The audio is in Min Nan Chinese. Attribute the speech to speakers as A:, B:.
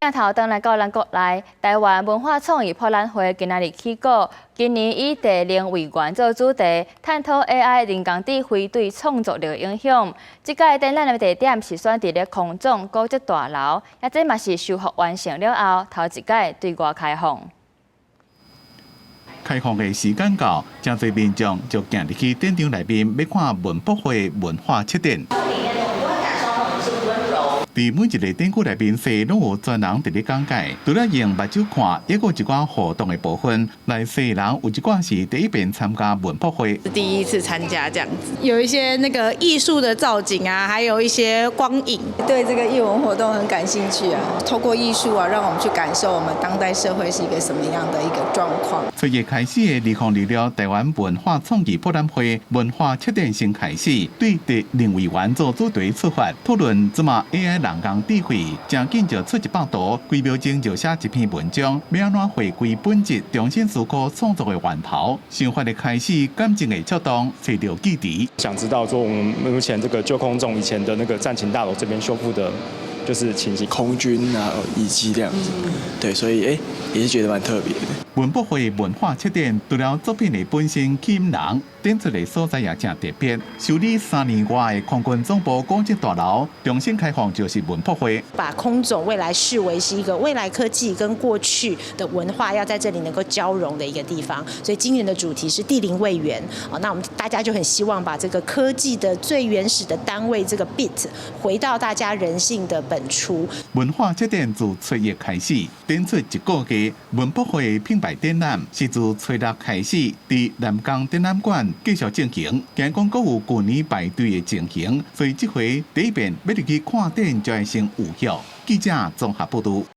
A: 鏡頭轉來到咱國內，臺灣文化創意博覽會今仔日起鼓，今年以地靈為源做主題，探討 AI 人工智慧對創作力的影響。這屆展覽的地點是選佇咧空總古蹟大樓，也這嘛是修復完成了後，頭一擺對外開放。
B: 開放的時間到，誠濟民眾就行入去展場內面，欲看文博會文化策展。佇每一个展區內面，勢攏有專人佇咧講解。除了用目睭看，猶閣有一寡互動的部分。來世人有一寡是第一遍參加文博會，
C: 第一次參加這樣子，
D: 有一些那個藝術的造景啊，還有一些光影，
E: 對這個藝文活動很感興趣啊。透過藝術啊，讓我們去感受我們當代社會是一個什麼樣的一個狀況。
B: 七月開始的2026臺灣文化創意博覽會文化策展先開始，對地靈為源做主題出發，討論這馬 AI 人工智慧，誠緊就出100圖，幾秒鐘就寫一篇文章，欲按怎回歸本質，重新思考創作的源頭，想法的開始，感情的觸動，揣著記憶。
F: 想知道說，我們目前這個舊空總以前的那個戰情大樓這邊修復的，就是情形，
G: 空軍啊，遺跡這樣子，對，所以也是覺得蠻特別的。
B: 文博會文化策展，除了作品的本身吸引人，展出的所在也誠特別。修理3年外的空軍總部古蹟大樓重新開放，就是文博會。
H: 把空總未來視為是一個未來科技跟過去的文化要在這裡能夠交融的一個地方，所以今年的主題是地靈為源啊。那我們大家就很希望把這個科技的最原始的單位這個 bit 回到大家人性的本初。
B: 文化策展自七月開始，展出一個月，文博會品牌展覽是自初六開始，佇南港展覽館繼續進行。驚講閣有舊年排隊的情形，所以這回第一遍欲入去看展就愛先預約。記者綜合報導。